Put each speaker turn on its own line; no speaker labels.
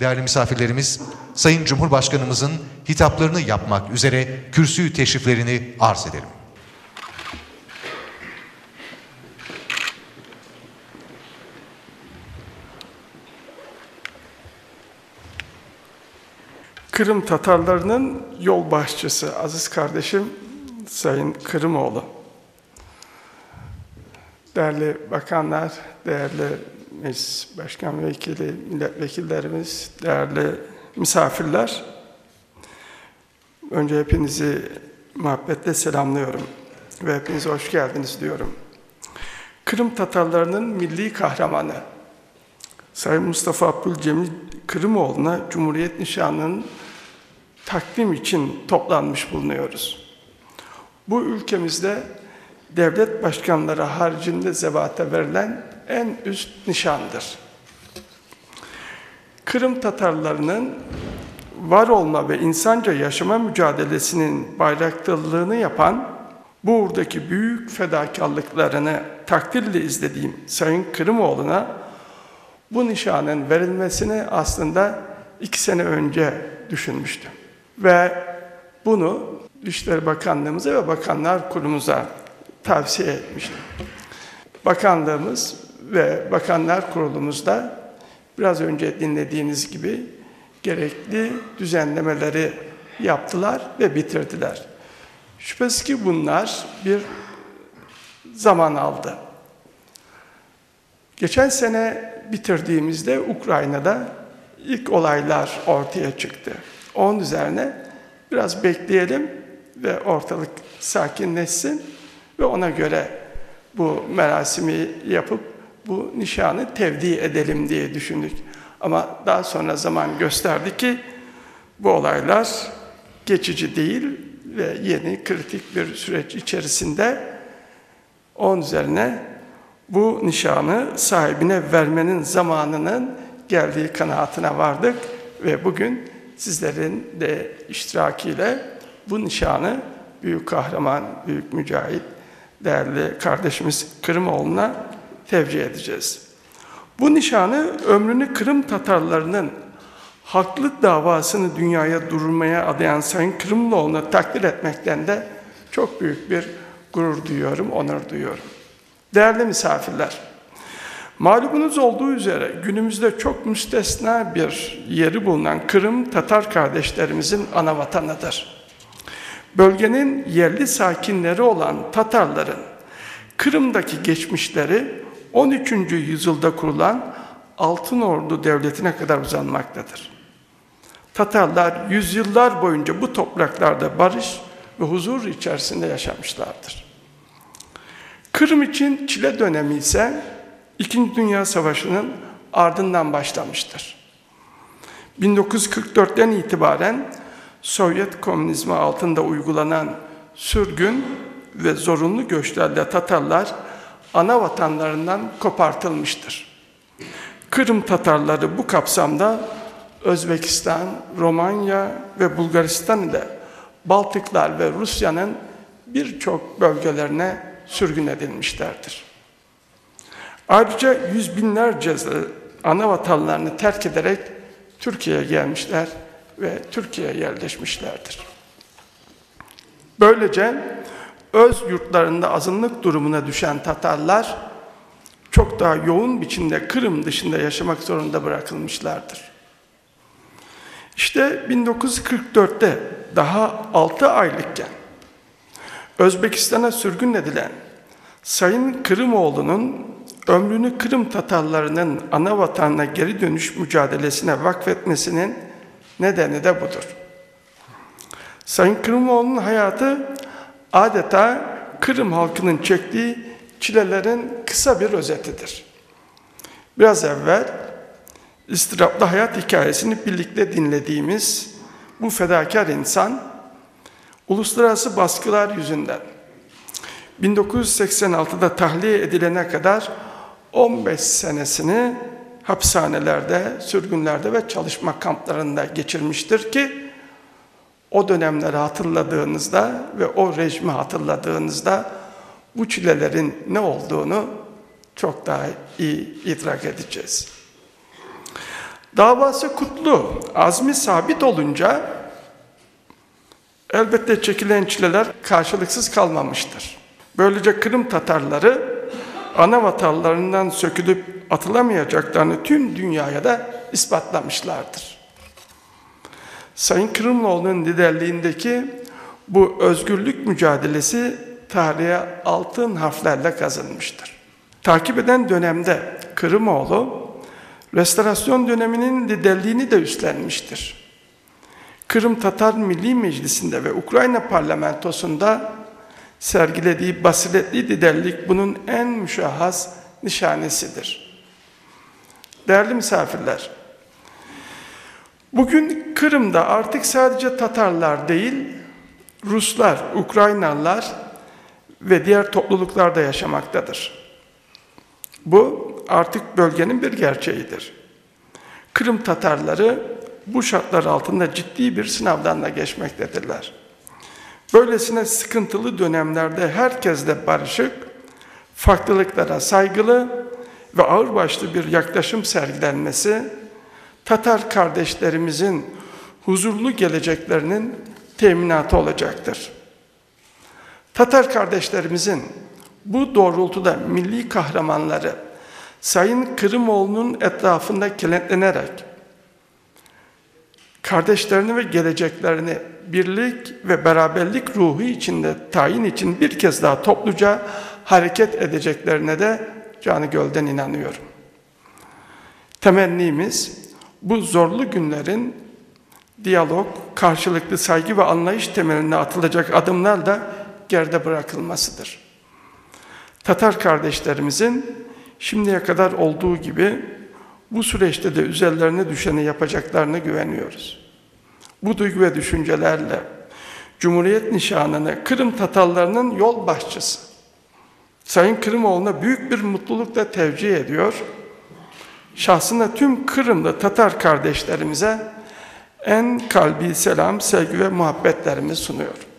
Değerli misafirlerimiz, Sayın Cumhurbaşkanımızın hitaplarını yapmak üzere kürsüyü teşriflerini arz ederim.
Qırım tatarlarınıñ yolbaşçısı, aziz kardeşim Sayın Kırımoğlu. Değerli bakanlar, değerli meclis başkan vekili, milletvekillerimiz, değerli misafirler. Önce hepinizi muhabbetle selamlıyorum ve hepinize hoş geldiniz diyorum. Kırım Tatarlarının milli kahramanı Sayın Mustafa Abdülcemil Kırımoğlu'na Cumhuriyet Nişanı'nın takdim için toplanmış bulunuyoruz. Bu ülkemizde devlet başkanları haricinde zevata verilen en üst nişandır. Kırım Tatarlarının var olma ve insanca yaşama mücadelesinin bayraktarlığını yapan, buradaki büyük fedakarlıklarını takdirle izlediğim Sayın Kırımoğlu'na bu nişanın verilmesini aslında iki sene önce düşünmüştüm. Ve bunu Dışişleri Bakanlığımıza ve Bakanlar Kurulumuza tavsiye etmiştim. Bakanlığımız ve Bakanlar Kurulumuzda biraz önce dinlediğiniz gibi gerekli düzenlemeleri yaptılar ve bitirdiler. Şüphesiz ki bunlar bir zaman aldı. Geçen sene bitirdiğimizde Ukrayna'da ilk olaylar ortaya çıktı. Onun üzerine biraz bekleyelim ve ortalık sakinleşsin ve ona göre bu merasimi yapıp bu nişanı tevdi edelim diye düşündük. Ama daha sonra zaman gösterdi ki bu olaylar geçici değil ve yeni kritik bir süreç içerisinde onun üzerine bu nişanı sahibine vermenin zamanının geldiği kanaatine vardık ve bugün sizlerin de iştirakiyle bu nişanı büyük kahraman, büyük mücahit, değerli kardeşimiz Kırımoğlu'na tevcih edeceğiz. Bu nişanı ömrünü Kırım Tatarlarının haklı davasını dünyaya durmaya adayan Sayın Kırımlıoğlu'na takdir etmekten de çok büyük bir gurur duyuyorum, onur duyuyorum. Değerli misafirler, malumunuz olduğu üzere günümüzde çok müstesna bir yeri bulunan Kırım Tatar kardeşlerimizin ana vatanıdır. Bölgenin yerli sakinleri olan Tatarların Kırım'daki geçmişleri 13. yüzyılda kurulan Altın Ordu Devleti'ne kadar uzanmaktadır. Tatarlar yüzyıllar boyunca bu topraklarda barış ve huzur içerisinde yaşamışlardır. Kırım için Çile dönemi ise İkinci Dünya Savaşı'nın ardından başlamıştır. 1944'ten itibaren Sovyet komünizmi altında uygulanan sürgün ve zorunlu göçlerle Tatarlar ana vatanlarından kopartılmıştır. Kırım Tatarları bu kapsamda Özbekistan, Romanya ve Bulgaristan ile Baltıklar ve Rusya'nın birçok bölgelerine sürgün edilmişlerdir. Ayrıca yüz binlerce ana vatanlarını terk ederek Türkiye'ye gelmişler ve Türkiye'ye yerleşmişlerdir. Böylece öz yurtlarında azınlık durumuna düşen Tatarlar çok daha yoğun biçimde Kırım dışında yaşamak zorunda bırakılmışlardır. İşte 1944'te daha 6 aylıkken Özbekistan'a sürgün edilen Sayın Kırımoğlu'nun ömrünü Kırım Tatarlarının ana vatanına geri dönüş mücadelesine vakfetmesinin nedeni de budur. Sayın Kırımoğlu'nun hayatı adeta Kırım halkının çektiği çilelerin kısa bir özetidir. Biraz evvel ıstıraplı hayat hikayesini birlikte dinlediğimiz bu fedakar insan, uluslararası baskılar yüzünden 1986'da tahliye edilene kadar 15 senesini hapishanelerde, sürgünlerde ve çalışma kamplarında geçirmiştir ki o dönemleri hatırladığınızda ve o rejimi hatırladığınızda bu çilelerin ne olduğunu çok daha iyi idrak edeceğiz. Davası kutlu, azmi sabit olunca, elbette çekilen çileler karşılıksız kalmamıştır. Böylece Kırım Tatarları ana vatanlarından sökülip atılamayacaklarını tüm dünyaya da ispatlamışlardır. Sayın Kırımlıoğlu'nun liderliğindeki bu özgürlük mücadelesi tarihe altın harflerle kazınmıştır. Takip eden dönemde Kırımoğlu, restorasyon döneminin liderliğini de üstlenmiştir. Kırım Tatar Milli Meclisi'nde ve Ukrayna parlamentosunda sergilediği basiretli liderlik bunun en müşahhas nişanesidir. Değerli misafirler, bugün Kırım'da artık sadece Tatarlar değil, Ruslar, Ukraynalılar ve diğer topluluklar da yaşamaktadır. Bu artık bölgenin bir gerçeğidir. Kırım Tatarları bu şartlar altında ciddi bir sınavdan da geçmektedirler. Böylesine sıkıntılı dönemlerde herkesle barışık, farklılıklara saygılı ve ağırbaşlı bir yaklaşım sergilenmesi, Tatar kardeşlerimizin huzurlu geleceklerinin teminatı olacaktır. Tatar kardeşlerimizin bu doğrultuda milli kahramanları Sayın Kırımoğlu'nun etrafında kenetlenerek kardeşlerini ve geleceklerini birlik ve beraberlik ruhu içinde tayin için bir kez daha topluca hareket edeceklerine de canı gölden inanıyorum. Temennimiz bu zorlu günlerin diyalog, karşılıklı saygı ve anlayış temeline atılacak adımlar da geride bırakılmasıdır. Tatar kardeşlerimizin şimdiye kadar olduğu gibi bu süreçte de üzerlerine düşeni yapacaklarına güveniyoruz. Bu duygu ve düşüncelerle Cumhuriyet nişanını Kırım Tatarlarının yol başçısı Sayın Kırımoğlu'na büyük bir mutlulukla tevcih ediyor. Şahsında tüm Kırımlı Tatar kardeşlerimize en kalbi selam, sevgi ve muhabbetlerimi sunuyorum.